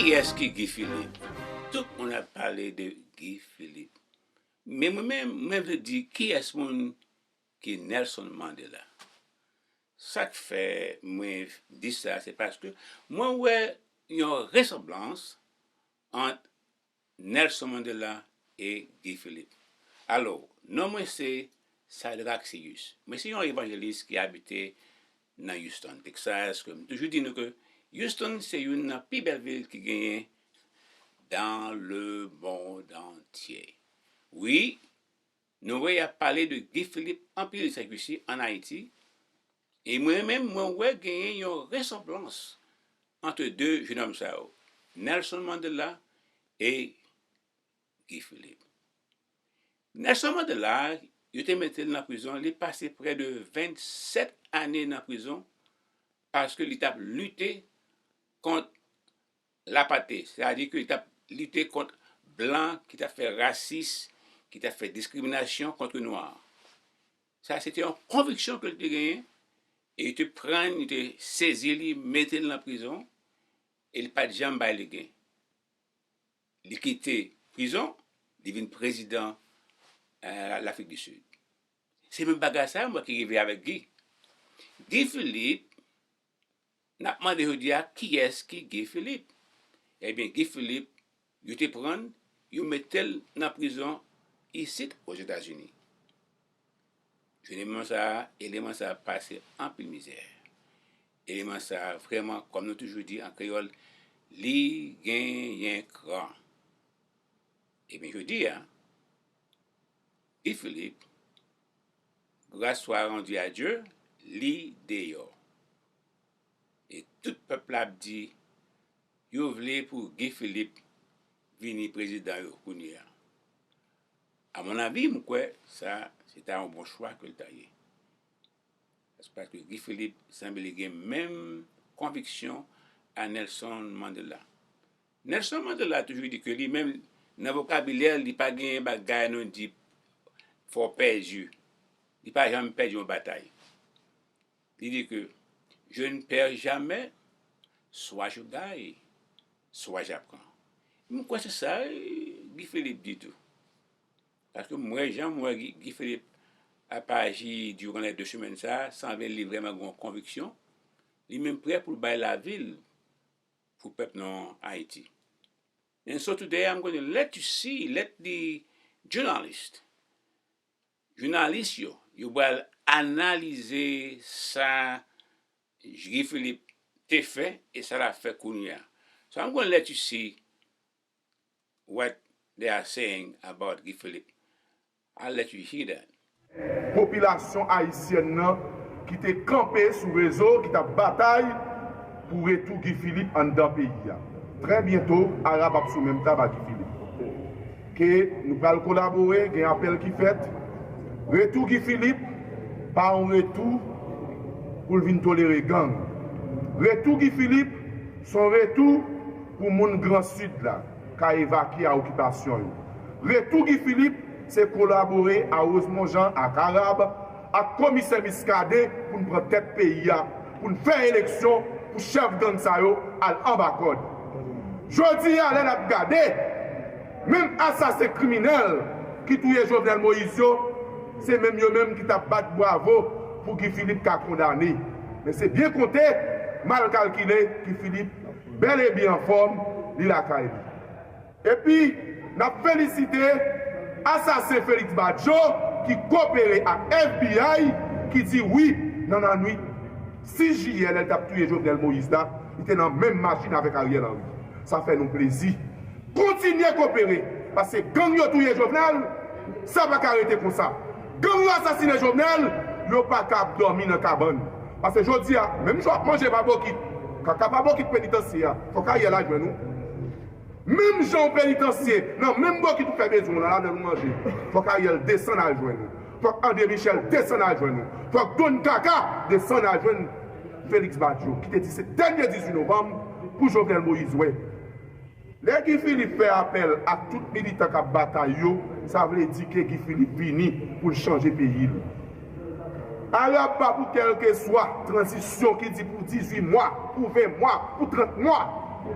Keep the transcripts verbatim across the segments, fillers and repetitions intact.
Kiyès ki Guy Philippe? Tout moun ap pale de Guy Philippe. Men mwen menm, mwen vle di kiyès moun ki Nelson Mandela. Sa k fè mwen di sa, se paske mwen wè yon resanblans ant Nelson Mandela e Guy Philippe. Alò, non mwen se Sadraxius. Mwen se yon evanjelis ki abite nan Houston, Texas, ke m toujou di nou ke Houston se youn nan pi bèl vil ki genyen dans le monde entier. Wi, nou wè y ap pale de Guy Philippe anpil sa ki isi an Ayiti, e mwen menm, mwen wè genyen yon resanblans ant de jenòm sa yo, Nelson Mandela e Guy Philippe. Nelson Mandela, yo te mete l nan prizon, li pase prè de vennsèt ane nan prizon, paske li t ap lite kont lapate, sètadi ke li t ap lite kont blan ki t ap fè rasis, ki t ap fè diskriminasyon kont nwa. Sa se te yon konviksyon ke li te genyen, e yo te pran l, yo te sezi li, mete l nan prizon, e li pa t janm bay legen. Li kite prizon, li vin prezidan, eh, Lafrik di Sid. Se menm bagay sa a, mwen, ki rive avèk Guy. Guy Philippe, n ap mande jodi a kiyès ki Guy Philippe. Ebyen, Guy Philippe, yo te pran l, yo mete l nan prizon isit Ozetazini. Jwenn eleman sa a, eleman sa a pase anpil mizè. Eleman sa a, vrèman, kòm nou toujou di an kreyòl, li genyen kran. Ebyen, jodi a, Guy Philippe, grâce soit rendue à Dieu, li deyò. E tout pèp la ap di, yo vle pou Guy Philippe vini prezidan yo kounye a. A mon avi, m kwè sa, se ta yon bon chwa ke l ta ye. Paske Guy Philippe sanble li gen menm konviksyon a Nelson Mandela. Nelson Mandela toujou di ke li menm, nan vokabilè l, li pa genyen bagay nou di fò pèdi. Li pa janm pèdi yon batay. Li di ke, je ne perds jamais, soit je gagne, soit j'apprends. M kwè se sa, eh, Guy Philippe di tou. Paske m wè jan m wè Guy, Guy Philippe ap aji diran lè de semèn sa a, sanble li vrèman gen yon konviksyon. Li menm prè pou l bay lavi l pou pèp nou an Ayiti. And so today I'm going to let you see, let the journalist, jounalis yo, yo pral analize sa Guy Philippe te fè e sa l ap fè kounye a. So I'm going to let you see what they are saying about Guy Philippe. I'll let you hear that. Popilasyon ayisyèn nan ki te kanpe sou rezo, ki t ap batay pou retou Guy Philippe anndan peyi a. Trè byento, Arab ap sou menm tab a Guy Philippe. Ke nou pral kolabore, gen apèl ki fèt. Retou Guy Philippe pa yon retou pou l vin tolere gang. Retou Guy Philippe se yon retou pou moun Gran Sid la ka evakye a okipasyon yo. Retou Guy Philippe se kolabore a Rosemond Jean ak Arab ak komisè Muscadin pou n pran tèt peyi a, pou n fè eleksyon pou chèf gang sa yo al anba kòd. Jodi a lè n ap gade, menm asasen kriminèl ki touye Jovenel Moïse yo, se menm yo menm ki t ap bat bwavo pou Guy Philippe ka kondane. Men se byen konte, mal kalkile, Guy Philippe bèl e byen anfòm, li lakay li. Epi, n ap felisite asasen Félix Badio ki kopere ak FBI ki di wi nan lannwit sis jiyè lè l t ap touye Jovenel Moïse la, li te nan menm machin avèk Ariel Henry. Sa fè nou plezi. Kontinye kopere, paske gang yo touye Jovenel, sa pa ka rete konsa. Gang yo asasine Jovenel, yo pa ka ap dòmi nan kabann. Paske jodi a, menm jan w ap manje pa bokit, kaka pa bokit penitansye a, fòk Ariel al jwenn ou. Menm jan w penitansye, nan menm bokit ou fè bezwen w lan, ladan l ou manje, fòk Ariel desann al jwenn ou. Fòk André Michel desann al jwenn ou. Fòk Don Kaka desann al jwenn Félix Badio, ki te di se dènye dizuit novanm pou Jovenel Moïse wè. Lè Guy Philippe fè apèl ak tout militan k ap batay yo, sa vle di ke Guy Philippe vini pou l chanje peyi l. Arab pa pou kèlkeswa tranzisyon ki di pou dizuit mwa, pou ven mwa, pou trant mwa.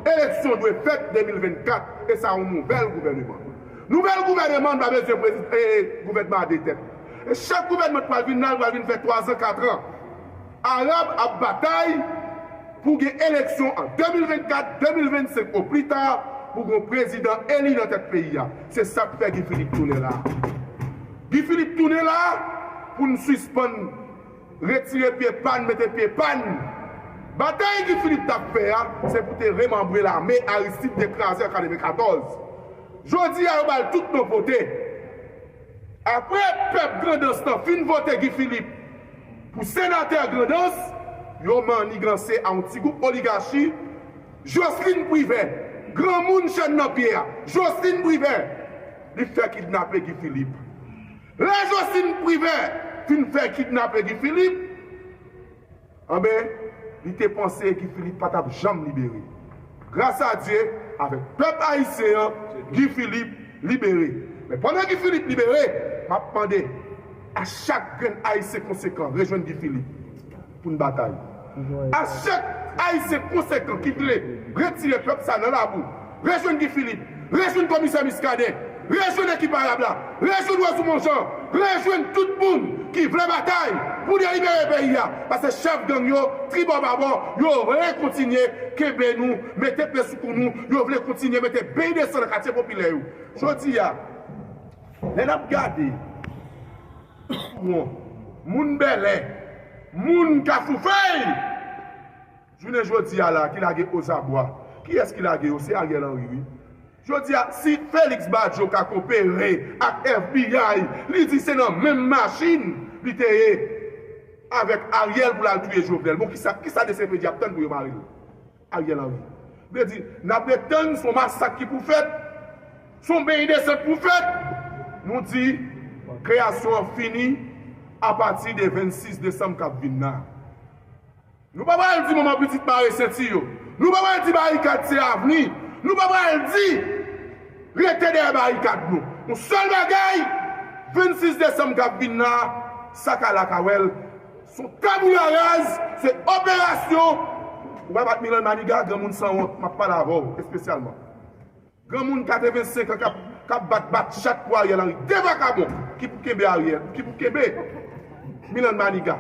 Eleksyon dwe fèt de mil vennkat, e sa yon nouvèl gouvèneman. Nouvèl gouvèneman, n pa bezwen prezidan, e, gouvènman a de tèt. E chak gouvènman ki pral vin la, l pral vin fè twazan, katran. Arab ap batay pou gen eleksyon an de mil vennkat, de mil vennsenk o pli ta, pou gen yon prezidan eli nan tèt peyi a. Se sa k fè Guy Philippe tounen la. Guy Philippe tounen la pou n sispann retire pye pa n, mete pye pa n. Batay Guy Philippe t ap fè a, se pou te remanbre lame Aristide te kraze an katrevenkatòz. Jodi a, yo ba l tout non pote. Apre pèp Grandans lan fin vote Guy Philippe pou senatè Grandans, yo manniganse a yon ti gwoup oligachi, Jocelyn Privert, granmoun chèn nan pye a, Jocelyn Privert, li fè kidnape Guy Philippe. Lè Jocelyn Privert fin fè kidnape Guy Philippe, anben, li te panse Guy Philippe pa t ap janm libere. Gras a Dye, avèk pèp ayisyen an, Guy Philippe libere. Men pandan Guy Philippe libere, m ap mande a chak grenn Ayisyen konsekan rejwenn Guy Philippe pou n batay. A chak Ayisyen konsekan ki vle retire pèp sa nan labou, rejwenn Guy Philippe, rejwenn komisè Muscadin, rejwenn ekip Arab la, rejwenn Rosemond Jean, rejwenn tout moun ki vle batay pou delibere peyi a. Paske chèf gang yo, tribò babò, yo vle kontinye kenbe nou, mete pye sou kou nou, yo vle kontinye mete beny de san nan katye popilè yo. Jodi a, lè n ap gade, bon, moun Bèlè, moun Kafou Fèy, jounen jodi a la, ki lage ozabwa. Kiyès ki lage yo? Se Ariel Henry, wi. Jodi a, si Félix Badio ka kopere ak F B I, li di se nan menm machin li te ye avèk Ariel pou l al touye Jovenel. Bon, kisa, kisa D C P D ap tann pou yo mare l? Ariel Henry. Vle di, n ap ret tann, se yon masak ki pou fèt, se yon beny de san k pou fèt. Nou di, kreyasyon an fini apati de vennsis desanm k ap vin la. Nou pa pral di manman pitit mare senti yo. Nou pa pral di barikad se avni. Nou pa pral di rete dèyè barikad nou. Yon sèl bagay, vennsis desanm k ap vin la, sa k a la ka wè l. Se yon tabula raz, se operasyon. Ou pa bat Milan Maniga, granmoun sanwont, m ap pale avè w espesyalman. Granmoun katrevensenk an k ap, k ap bat, bat chat pou Ariel Henry. De vakabon ki pou kenbe Ariel, ki pou kenbe Milan Maniga.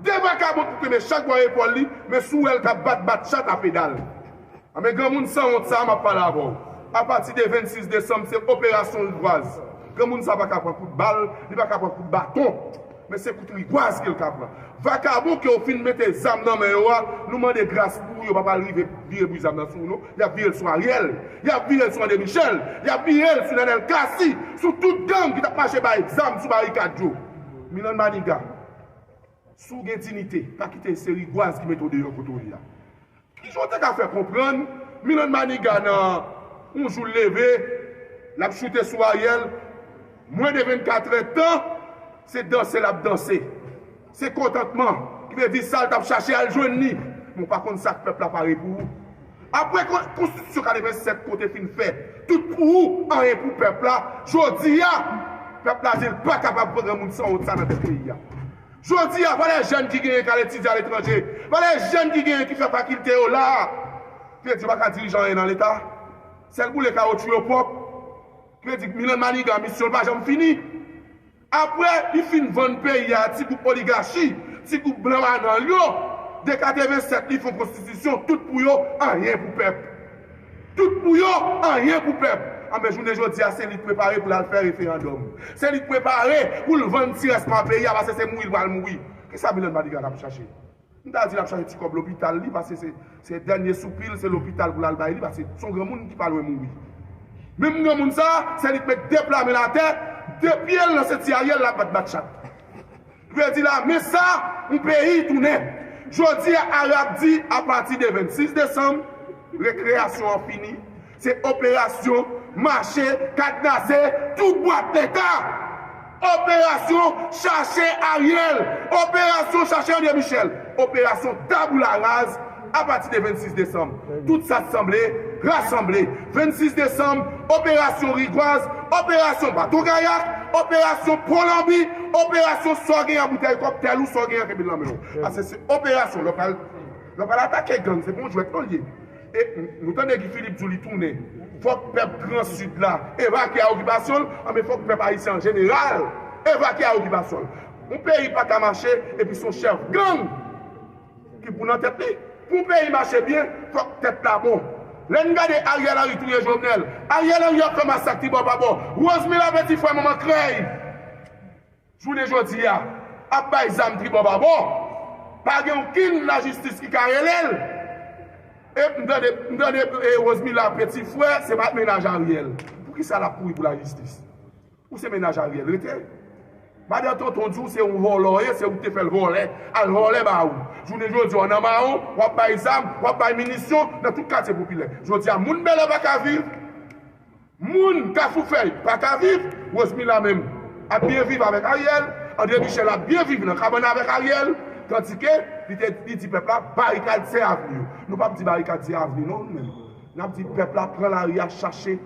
De vakabon pou kenbe chak bò epòl li, men si w wè l k ap bat, bat chat a pedal. Anben granmoun sanwont sa a, m ap pale avè w. Apati de vennsis desanm, se operasyon rigwaz. Granmoun sa a pa ka pran kout bal, li pa ka pran kout baton. Men se kout rigwaz ke l ka pran. Vakabon ke w fin mete zam nan men yo a, nou mande gras pou yo pa pral rive vire bri zam nan sou nou. Y ap vire l sou Ariel, y ap vire l sou André Michel, y ap vire l sou Nenel Cassy, sou tout gang ki t ap mache bay zam sou barikad yo. Milan Maniga, si w gen diyite, pa kite se rigwaz ki mete w deyò kote w ye a. Kijan w te ka fè konprann Milan Maniga nan yon jou l leve, l ap choute sou Ariel, mwen de vennkatrè tan, se danse l ap danse. Se kontantman, ki vle di sa l t ap chache al jwenn li. Men w pa konn sa k pèp la pare pou ou. Apre kon-, konstitisyon katrevensèt kote fin fè, tout pou ou, anyen pou pèp la, jodi a, pèp la di l pa kapab pran granmoun sanwont sa nan tèt peyi a. Jodi a, valè jèn ki genyen k al etidye aletranje, valè jèn ki genyen ki fè fakilte yo la a, ki vle di yo pa ka dirije anyen nan Leta. Sèl boule kawotchou yo pwòp. Ki vle di Milan Maniga, misyon l pa janm fini. Apre, li fin vann peyi a, ti gwoup oligachi, ti gwoup blan banal yo, de katrevensèt, li fè yon konstitisyon, tout pou yo, anyen pou pèp. Tout pou yo, anyen pou pèp. Anben, jounen jodi a, se li k prepare pou l al fè referandòm. Se li k prepare pou l vann ti rès pa peyi a, paske se mouri l pral mouri. Kisa Milan Maniga t ap chache? M ta di l ap chache ti kòb lopital li, paske se, se dènye soupi l, se lopital pou l al bay li, paske se yon granmoun ki pa lwen mouri. Menm granmoun sa, se li k met de pla men l atè, de pye l nan senti Ariel, l ap bat bat chat. Vle di la, men sa, yon peyi tounen. Jodi a, Arab di, apati de vennsis desanm, rekreyasyon an fini. Se operasyon mache, kadnase, tout bwat Leta. Operasyon chache Ariel. Operasyon chache André Michel. Operasyon tabula raz apati de vennsis desanm. Tout sa t sanble, rasanble. Vennsis desanm, operasyon rigwaz, operasyon bato kayak, operasyon pon lanbi, operasyon sa w genyen an boutèy kòktèl ou sa w genyen an kenbe l nan men w. Paske se operasyon, lè w pral, lè w pral atake gang, se pa yon jwèt non l ye. E nou tande Guy Philippe di w li tounen. Fòk pèp Gran Sid la evakye a okipasyon l, anben fòk pèp ayisyen an jeneral evakye a okipasyon l. Yon peyi pa ka mache epi se yon chèf gang ki pou nan tèt li. Pou yon peyi mache byen, fòk tèt la bon. Lè n gade Ariel Henry touye Jovenel, Ariel Henry ap fè masak tribò pa bò, Rosemila Petit Frè manman krèy jounen jodi a ap bay zam tribò pa bò. Pa gen okenn lajistis ki ka rele l. E m tande, m tande e, Rosemila Petit Frè se pa mennaj Ariel. Poukisa l ap kouri pou lajistis? Ou se mennaj Ariel, rete. Madan tonton di w se yon vòlò w ye, se ou ki te fè l vòlè, al vòlè ba ou. Jounen jodi a w nan mawon, w ap bay zam, w ap bay minisyon nan tout katye popilè. Jodi a moun Bèlè pa ka viv, moun Kafou Fèy pa ka viv, Rosemila menm ap byen viv avèk Ariel, André Michel ap byen viv nan kabann avèk Ariel, tandike li te li di pèp la barikad se avni yo. Nou p ap di barikad se avni non nou menm. N ap di pèp la pran lari a chache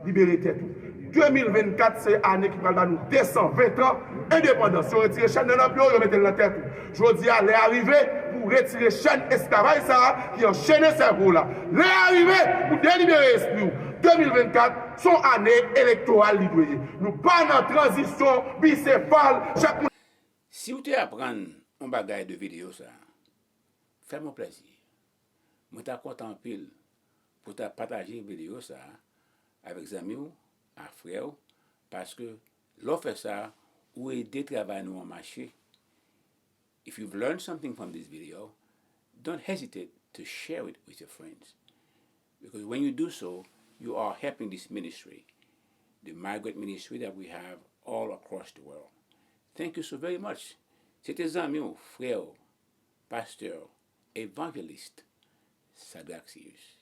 libere tèt ou. De mil vennkat se ane ki pral ba nou de san ven tan endepandans. Yo retire chèn nan nan pye w, yo mete l nan tèt ou. Jodi a, lè a rive pou w retire chèn esklavaj sa a ki anchene sèvo w la. Lè a rive pou w delibere espri w. De mil vennkat se yon ane elektoral li dwe ye. Nou pa nan tranzisyon bisefal, chak moun. Si w te aprann yon bagay de videyo sa a, fè m yon plèzi. Mwen ta kontan anpil pou w ta pataje videyo sa a avèk zanmi w, ak frè w, paske lè w fè sa, ou ede travay nou an mache. If you've learned something from this video, don't hesitate to share it with your friends. Because when you do so, you are helping this ministry, the migrant ministry that we have all across the world. Thank you so very much. Se te zanmi w, frè w, pastè w, evangelist Sadraxius.